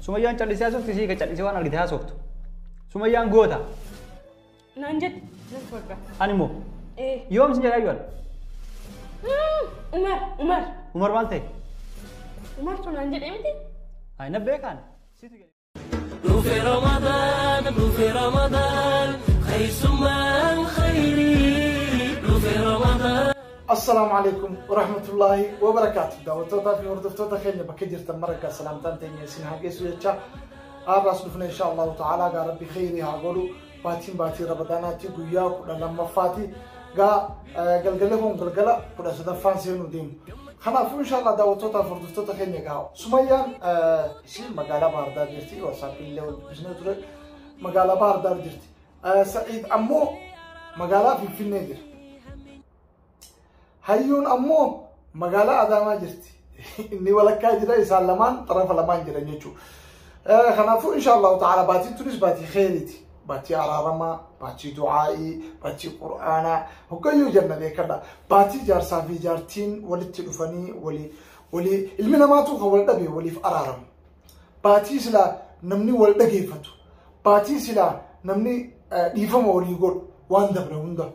Sumayyaan callisee haasofti, sii ka callisee waan argite haasoftu. Sumayyaan goota. Naan jette nan fodda. Ani immoo Ee. yoom sin jedhaa iyyuu? Umar, Umar. Umar maal ta'e? Umar sun naan jedhee miti. Ani na beekaan. Situ jedhe. Dhufe Ramadaan, dhufe Ramadaan, keessummaan khayrii, dhufe Ramadaan. Assalaamu alaikum warahmatullaahi wabarakaatu. Daawwattootaa fi hordoftoota keenya bakka jirtan marga salaamtaan teenya isin haa geessu jecha har'as dhufne, insha Allahu ta'ala gaa Rabbi khayrii haa godhu. Baatiin baatii Ramadaanaatti guyyaa 12ffaati. Gaa galgala kun galgala 13ffaan seenuu deemu. Kanaafuu insha Allah daawwattootaa fi hordoftoota keenya, gaa Sumayyaan isiin magaalaa Baardaar jirti. WhatsApp illee wal dubbisnee ture. Magaalaa Baardaar jirti. Sa'iid ammoo magaalaa Finfinnee jira. Hayyuun ammoo magaalaa Adaamaa jirti. Inni walakkaa jira, isaan lamaan xarafa lamaan jiran jechuudha. Kanaafuu insha Allahu ta'ala baatiin tunis baatii kheeriiti. Baatii araaramaa, baatii du'aa'ii, baatii qur'aanaa, hoggayyuu janna beekadha. Baatii jaarsaa fi jaartiin walitti dhufanii walii walii ilmi namaatu kan wal dhabe waliif araaramu. Baatii silaa namni wal dhageeffatu. Baatii silaa namni dhiifama walii godhu waan dabre hunda.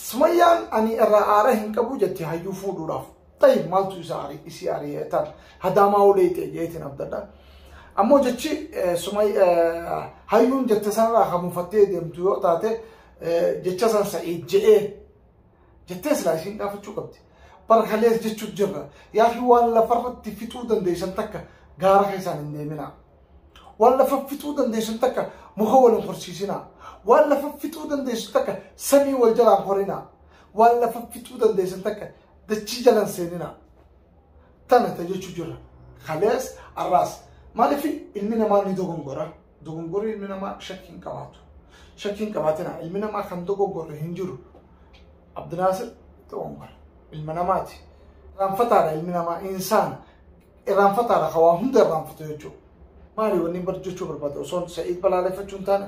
Sumayyaan ani irraa aara hin qabu jetti hayyuu fuudhuudhaaf. Tayyib, maaltu isa ari isii ari'ee tan hadaamaa olee ta'e jeetiin abdadha. Ammoo jechi sumay hayyuun jette sanarraa kan mufattee deemtu yoo taate, jecha san Sa'iid je'ee jettee silaa isiin gaafachuu qabdi. Barkalees jechuut jirra. Yaafi waan lafarratti fixuu dandeessan takka gaara keessaan hin deeminaa. Waan lafa fixuu dandeessan takka muka wal hin horsiisinaa. Waan lafa fixuu dandeessu takka samii wal jalaan horinaa. Waan lafa fixuu dandeessan takka dachii jalan seeninaa. Tana ta jechuu jirra. Kalees arraas. Maaliif ilmi namaa ni dogongora. Dogongorri ilmi namaa shakkii hin qabaatu. Shakkii hin qabaatina. Ilmi namaa kan dogongorre hin jiru. Abdinaasir dogongora. Ilma namaati. Irraanfataadha ilmi namaa, insaana. Irraanfataadha, kan waa hunda irraanfatu jechuudha. Maali wanni bar jechuu barbaade? Osoon Sa'iid balaaleffachuu hin taane,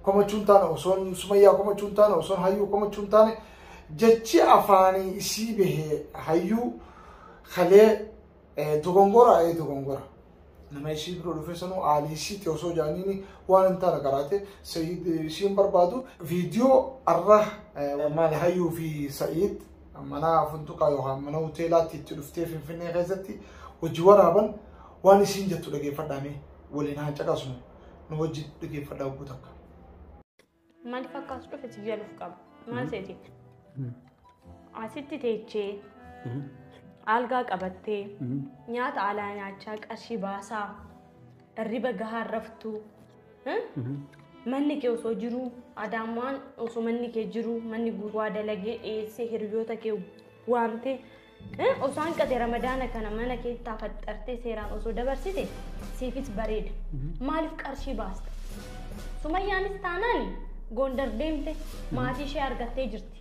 komachuu hin taane, osoon Sumayyaa komachuu hin taane, osoon hayyuu komachuu hin taane, jechi afaanii isii bahee hayyuu kalee dogongora, dogongora. Nama isii bira dhufe sanuu aalii isiiti osoo jaaniini waan hin taane karaate Sa'iid isiin barbaadu. Viidiyoo arra maali hayyuu fi Sa'iid mana funtuqaa yookaan mana hoteelaatti itti dhuftee Finfinnee keessatti hojii waraaban waan isiin jettu dhageeffadhaame waliin haa caqasnu, nu wajji dhageeffadhaa ogguu takka. Maaliif akkas dhufe si jaluuf qaba? Maal seeti? Asitti teechee algaa qabattee nyaata alaa nyaachaa qarshii baasaa, hirriba gahaa raftuu, manni kee osoo jiru, Adaamaan osoo manni kee jiru, manni guutuu dalagee dhiyeessee, hiriyoota kee waamtee, osoo hanqate Ramadaana kana mana keettaa faxxartee seeraan osoo dabarsite siifis bareeda. Maaliif qarshii baasta? Sumayyaanis taanaan Gondar deemte maatii ishee argattee jirti.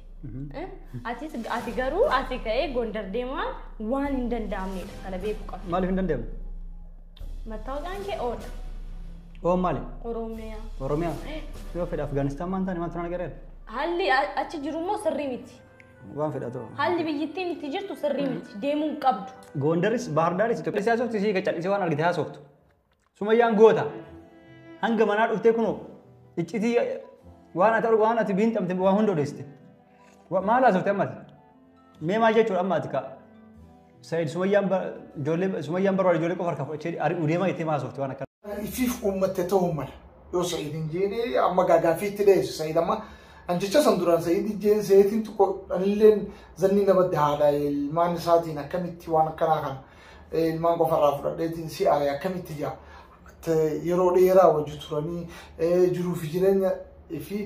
Atis ati garuu ati ka'ee Gondar deemaa waan hin danda'amnedha. Kana beekuu qabda. Maaliif hin danda'amu? Mattaawaqaan kee oodha. Oo, maali? Oromiyaa. Oromiyaa. Yoo fedhe Afgaanistaan maan taane maaltu na gareera? Haalli achi jiru immoo sirrii miti. Waan fedha ta'u. Haalli biyyittiin itti jirtu sirrii miti. Deemuu hin qabdu. Gondaris Baahardaaris Itoophiyaa haasofti, sii ka callisee waan argite haasoftu. Sumayyaan goota. Hanga manaa dhuftee kunoo iccitii waan ati argu, waan ati biinxamte waan hunda odeessite. Maal haasofte ammati? Mee maal jechuudha amma ati ka Sa'iid Sumayyaan ijoollee Sumayyaan barbaade ijoollee qofa harkaa fudhachee ari'uu deemaa jettee maal haasofte waan akkana? Ifiif uummatte ta'uu mala. Yoo Sa'iid hin jeene amma gaagaafii itti dhiyeessu Sa'iid amma an jecha san duraan Sa'iid jeen seetiin tokko anilleen zanni na badde, haadha ilmaan isaatiin akkamitti waan akkanaa kana ilmaan qofarraa fudhadheetiin si are akkamitti jaa, yeroo dheeraa wajji turanii jiruu fi jireenya fi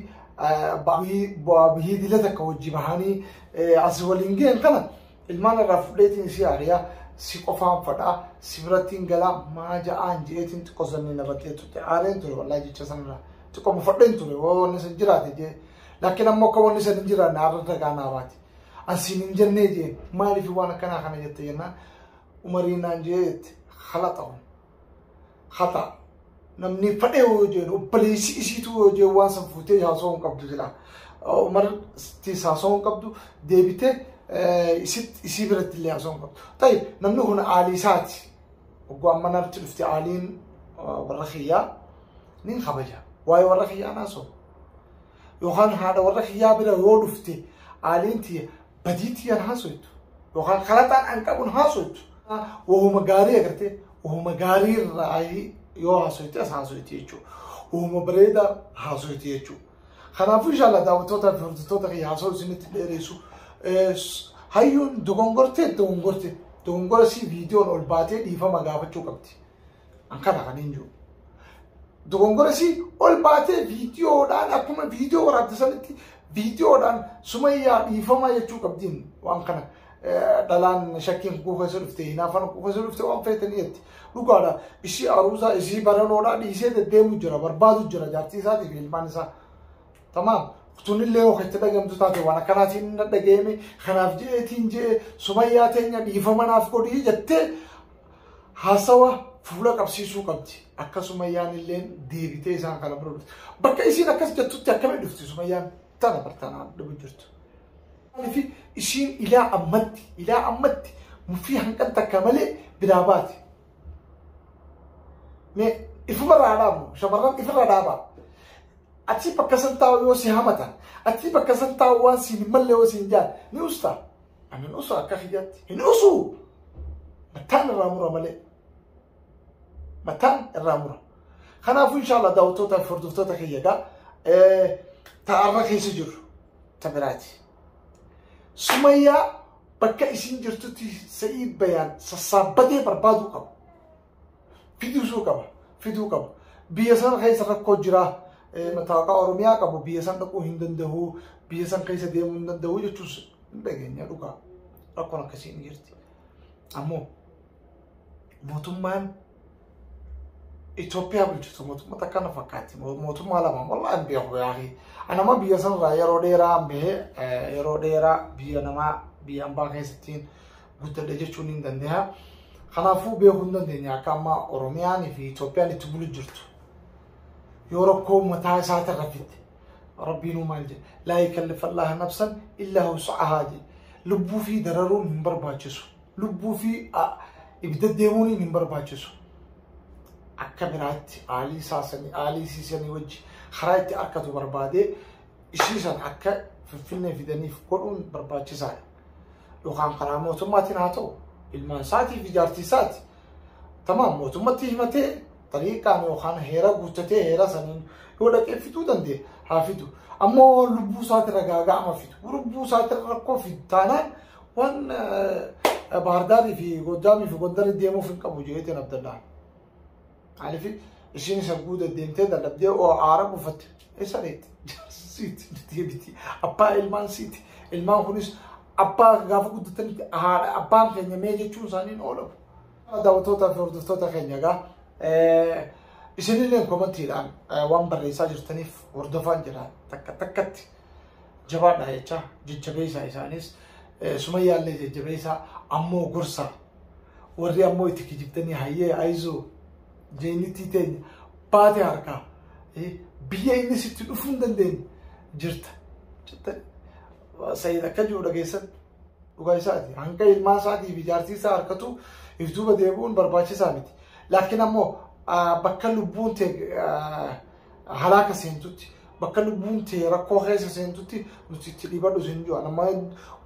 bu'aa biyyi dila takka wajji bahanii as waliin gahan, kana ilmaan irraa fudheetiin si ariyaa, si qofaan fadhaa, si birattiin galaa maa ja'aan je'eetiin xiqqoo zanni na baddee turte, aareen ture wallaahi. Jecha sanarraa xiqqoo mufadheen ture yoo wanni san jiraate jee, laakiin ammoo akka wanni san hin jiraanne har'a ragaa naa baate. Asiin hin jennee jee, maaliif waan akkanaa kana jette jennaan, Umarii naan jee jette. Khalaxa'u hata namni fadhee yoo jeen obboleessi isiitu yoo jeen waan san fuutee haasa'uu hin qabdu, silaa Umar ittis haasa'uu hin qabdu, deebitee isitti isii biratti illee haasa'uu hin qabdu. Tayyib, namni kun aalii isaati. Ogguu amma natti dhufte aaliin warra kiyyaa nin kabaja. Waa'ee warra kiyyaa naasoo. Yookaan haadha warra kiyyaa bira yoo dhufte aaliin tiyya badii tiyyaan haasoytu. Yookaan kalaxaan an qabuun haasoytu. Wahuma gaarii agartee wahuma gaarii irraa yoo haasoyte as haasoyti jechuudha. Wahuma bareedaa haasoyti jechuudha. Kanaafuu inshallah daawwattoota fi hordoftoota kiyya haasoo isinitti dheeressu. Hayyuun dogongortee dogongorte dogongora si viidiyoon ol baatee dhiifama gaafachuu qabdi. An kana kan hin jiru. Dogongora si ol baatee viidiyoodhaan akkuma viidiyoo waraabde sanitti viidiyoodhaan Sumayyaa dhiifama jechuu qabdiin waan kana. Dhalaan shakkiin kuu keessa dhufte hinaafaan kuu keessa dhufte waan feetanii jetti. Dhugaadha isii aruusaa isii baranoodhaa dhiisee deddeemu jira barbaadu jira jaartii isaatii fi ilmaan isaa. Tamaam. Tunillee yoo itti dhagamtu taate waan akkanaatiin na dhagahame kanaaf je'eetiin je'e Sumayyaa teenya dhiifama naaf godhii jettee haasawa fuula qabsiisuu qabdi. Akka Sumayyaan illee deebitee isaan kana bira dhufti. Bakka isiin akkas jettutti akkamiin dhufti Sumayyaan tana bartaanaan dhufu jirtu. Maaliif isiin ilaa ammatti mufii hanqan takka malee biraa baate. Mee ifumarraa dhaabu shamarran ifirraa dhaabaa. Achi bakka san taa'u yoo si hamatan, achi bakka san taa'u waan siin hin malle yoo siin jaan, ni usta. Ani hin usu akka kiyyaatti. Hin usu! Mataan irraa mura malee. Mataan irraa mura. Kanaafuu inshallah daawwattoota fi hordoftoota kiyya egaa ta'arra keessa jiru ta biraati. Sumayyaa bakka isiin jirtutti Sa'iid Bayaan sassaabbatee barbaaduu qaba. Fiduu qaba. Fiduu qaba. Biyya sana keessa rakkoo jiraa. Mataaqa Oromiyaa qabu biyya san dhaquu hin danda'u, biyya san keessa deemuu hin danda'u jechuus hin dhageenya dhugaa. Rakkoon akkasii ni jirti. Ammoo mootummaan Itoophiyaa bulchitu mootummaa takka na fakkaatti. Mootummaa lama wallaahi hin beeku yaaqii. Anama biyya sanarraa yeroo dheeraa bahee yeroo dheeraa biyya namaa biyya ambaa keessattiin guddadhe jechuun hin danda'a. Kanaafuu beekuu hin dandeenya akka ammaa Oromiyaan fi Itoophiyaan itti bulu jirtu. Yoo rakkoo mataa isaatirra fidde rabbiinuu maal jedhe laa yukallifu Allaahu nafsan illaa wus'ahaa jedhe. Lubbuu fi dararuun hin barbaachisu. Lubbuu fi ibidda deemuun hin barbaachisu. Akka biraatti aalii saasanii aalii siisanii wajji karaa itti harkatu barbaadee ishii san akka Finfinnee fidaniif godhuun barbaachisaadha. Yookaan karaa mootummaatiin haa ta'u ilmaan isaatii fi jaartii isaati. Tamaam mootummatti himatee xariiqaan yookaan heera guuttatee heera saniin yoo dhaqee fiduu danda'e haa fidu. Ammoo lubbuu isaatirra gaaga'ama fidu. Lubbuu isaatirra rakkoo fidu taanaan waan Baahardaarii fi Gojaamii fi Gondarii deemuuf hin qabu jeetiin Abdallaan. Maaliif isiin isa guuta deemtee dadhabdee aara buufatte. Eessa dheetti? Siiti deebiti. Abbaa ilmaan siiti. Ilmaan kunis abbaa gaafa guddatanitti haadha abbaan keenya mee jechuun isaanii hin oolamu. Daawwattoota fi hordoftoota keenya egaa isinillee komantiidhaan waan barreessaa jirtaniif hordofaan jira takka takkatti jabaadha jecha jajjabeessaa isaanis Sumayyaallee jajjabeessaa ammoo gorsaa warri ammoo itti kijibtanii hayyee ayizoo jeenitii teenya baate harkaa biyya inni sitti dhufuu hin dandeenye jirta. Sa'iid akka jiru dhageessan dhugaa isaati. Hanga ilmaan isaatii fi jaartii isaa harkatu if duuba deebi'uun barbaachisaa miti. Laakiin ammoo bakka lubbuun ta'e halaaka seentutti bakka lubbuun ta'e rakkoo keessa seentutti nuti itti dhiibadhu isin jiru. Nama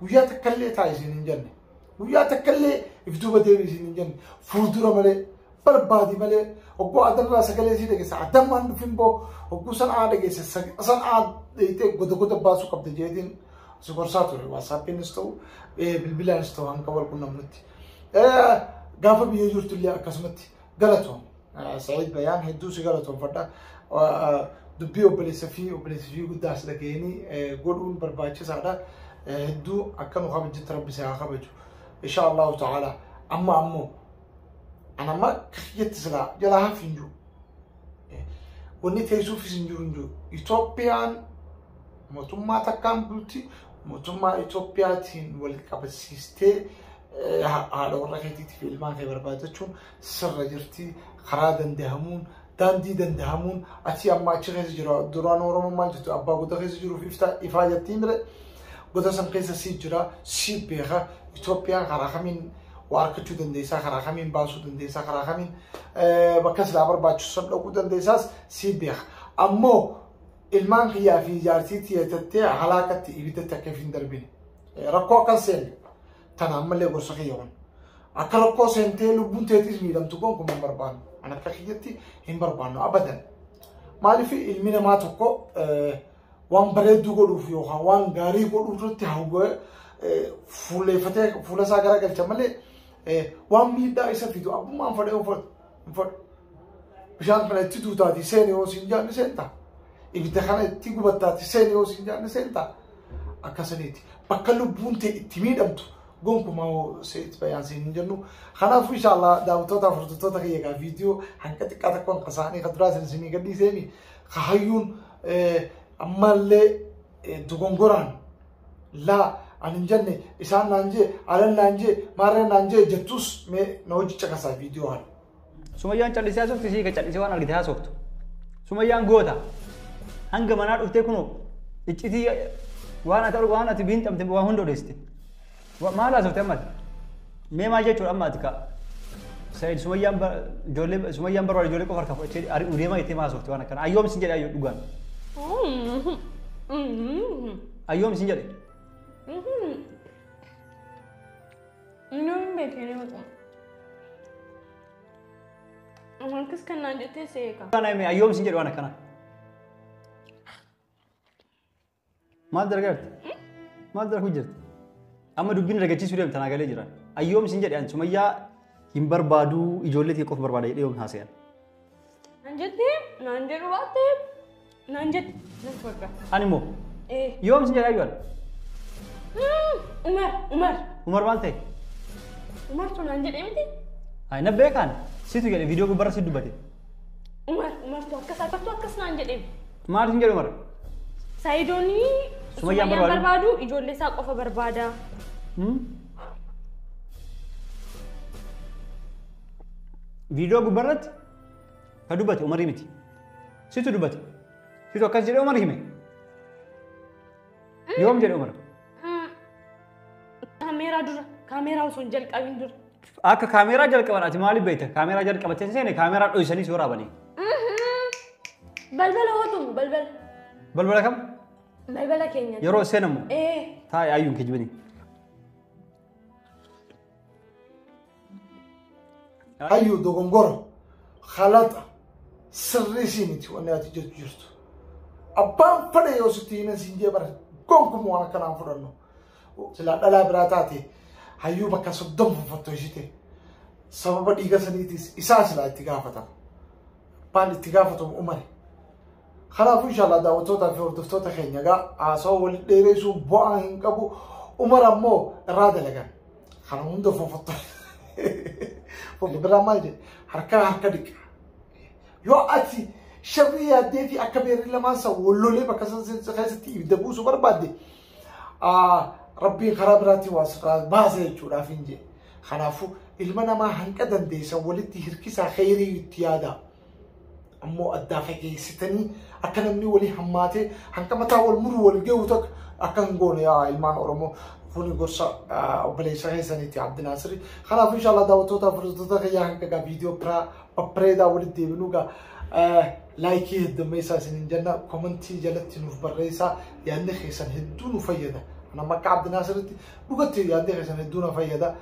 guyyaa takkallee taa'e isin hin jenne. Guyyaa takkallee if duuba deebi isin hin jenne. Fuuldura malee barbaadi malee ogguu adarraa sagalee isii dhageessa adammaan dhufin boo ogguu san aa dhageessa san aa dheeyitee goda goda baasuu qabda jeetiin si gorsaa ture. Waasaappiinis ta'u bilbilaanis ta'u hanga wal qunnamnutti. Gaafa biyya jirtu illee akkasumatti galatoom. Sa'iid Bayaan hedduu si galatoomfadha. Dubbii obboleessa fi guddaas dhageenii godhuun barbaachisaadha. Hedduu akka nu kabajjitti rabbi si haa kabaju. Insha Allahu ta'ala amma ammoo ana amma kiyyatti silaa jalaa hafi hin jiru. Wanni teessuufis hin jiru hin jiru. Itoophiyaan mootummaa takkaan bulti mootummaa Itoophiyaatiin wal qabsiistee haadha warra keetiitiif ilmaan kee barbaadachuun sirra jirti. Karaa danda'amuun daandii danda'amuun achi amma achi keessa jira. Duraan Oromoo maal jettu abbaa goda keessa jiruuf ifaa jettii mire goda san keessa sii jira sii beeka Itoophiyaan karaa kamiin waa harkachuu dandeessaa, karaa kamiin baasuu dandeessaa, karaa kamiin bakka silaa barbaachisu san dhaquu dandeessaas si beeka. Ammoo ilmaan kiyyaa fi jaartii tiyyattee halaakatti ibiddatti akka hin darbine. Rakkoo akkas seenne tana ammallee gorsa kiyya kun. Akka rakkoo seentee lubbuun teetis miidhamtu gonkumaa hin barbaannu. Ani akka kiyyatti hin barbaannu abadan. Maaliif ilmi namaa tokko waan bareedduu godhuuf yookaan waan gaarii godhuuf irratti hawwee fuulleeffatee fuula isaa garagalcha malee waan miidhaa isa fidu abbummaan fedhee hin fedhu. Bishaan kana itti tuutaati seeni yoo siin jaanni seentaa. Ibidda kana itti gubattaati seeni yoo siin jaanni seentaa. Akkasaniiti. Bakka lubbuun ta'e itti miidhamtu gonkumaa seet bayaan siin hin jennu. Kanaafuu inshaallah daawwattoota hordoftoota kiyya egaa viidiyoo hanqa xiqqaa tokko hanqa isaanii kan duraa isin gadhiiseemi. Hayyuun ammallee dogongoraan laa ani hin jenne isaan naan jee alan naan jee maarreen naan jee jettus mee na hojii caqasaa viidiyoo haala. Sumayyaan callisee haasofti isii callisee waan argite haasoftu. Sumayyaan goota. Hanga manaa dhuftee kunoo iccitii waan ati waan ati biinxamte waan hunda odeessite. Maal haasofte ammati? Mee maal jechuudha amma ati kaa? Saayid Sumayyaan ijoollee Sumayyaan barbaada ijoollee qofa harkaa fudhachee ari'uu deemaa jettee maal haasofte waan akkana. Ayyoom sin jedhe ayyoo dhugaan. Ayyoom sin jedhe. Inni hin beekne maqaa. Akkas kan naan jettee seeka. Kana hime ayyoom sin jedhe waan akkana. Maal dalagaa jirti? Maal dalaguu jirti? Amma dubbiin dagachiisuu deemta naa galee jira. Ayyoom sin jedhe ani Sumayyaa hin barbaadu ijoollee ta'e qofa barbaada jedhee yoom haasa'an. Naan jettee naan jedhu baattee naan jette nan fudhadha. Ani immoo yoom sin jedhe ayyuan? Umar Umar. Umar maal ta'e? Umartu naan jedhee miti? Ay na beekaan situ jedhe viidiyoo gubbarra si dubbate. Umar Umartu akkas akkattu akkas naan jedhee. Maal sin jedhe Umar? Saayidoonii Sumayyaan barbaadu ijoollee isaa qofa barbaada. Viidiyoo gubbarratti ka dubbate Umarii miti. Situ dubbate. Situ akkas jedhee Umar hime. Yoom jedhe Umar? Kaameeraa dura. Kaameeraa osoo hin jalqabin dura. Akka kaameeraa jalqaban ati maaliif beekta? Kaameeraa jalqabattee seene kaameeraa dho'isanii si waraabanii. Balbala hootumu balbala. Balbala kam? Balbala keenya. Yeroo seenamu? Taa'e ayyuun kijibini. Hayyuu dogongora halaxa sirrii siiniti wanni ati jettu jirtu. Abbaan fedhe yoo sitti hime siin jee bara gonkumaa waan akkanaan fudhannu. Silaa dhalaa biraa taate hayyuu bakka 30 fuffattoo ishite. Sababa dhiiga saniitis isaa silaa itti gaafatama. Abbaan itti gaafatamu Umari. Kanaafuu inshaallah daawwattootaa fi hordoftoota keenya egaa haasawaa walitti dheeressuun bu'aa hin qabu. Umar ammoo irraa dalagan. Kana hunda fuffattoo. Biraa maal jedhe harkaa harka dhiqa. Yoo ati sharrii yaaddee fi akka beerri lamaan san wallolee bakka san keessatti ibidda buusuu barbaadde rabbiin karaa biraatti waa sirraa baasa jechuudhaaf hin jedhe. Kanaafuu ilma namaa hanqa dandeessan walitti hirkisaa kheyrii itti yaada. Ammoo addaa fageessitanii akka namni walii hammaatee hanqa mataa wal muruu wal ge'u tokko akka hin goone yaa ilmaan Oromoo. Kuni gorsa obboleessa keessaniiti Abdinaasiri. Kanaafuu inshaallah daawwattoota hordoftoota kiyyaa hanqa egaa viidiyoo biraa babbareedaa walitti deebinuu egaa laayikii heddummeessaa isiniin jenna komentii jalatti nuuf barreessaa yaadni keessan hedduu nu fayyada. Nama akka Abdinaasiritti dhugatti yaadni keessan hedduu na fayyada.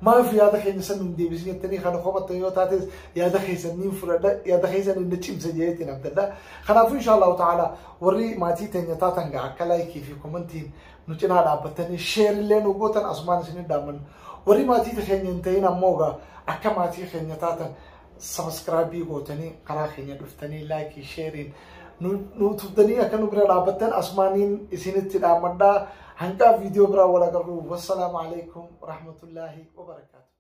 Maaf yaada keenya san nun deebisin jettanii kana komattan yoo taates yaada keessan niin fudhadha yaada keessan inni cimsa jeetiin abdadha. Kanaafuu inshaallahu ta'ala warri maatii teenya taatan gaa akka laayikii fi komentiin nu cinaa dhaabbatanii sheerillee nu gootan asumaan isin dhaammannu. Warri maatii keenya hin ta'in ammoo gaa akka maatii keenya taatan sabiskiraabii gootanii karaa keenya dhuftanii laayikii sheeriin nu tuftanii akka nu bira dhaabbattan asumaaniin isinitti dhaammadhaa. Hanqa viidiyoo biraa wal agarru. Wassalaamu alaikum warahmatullaahi wabarakaatu.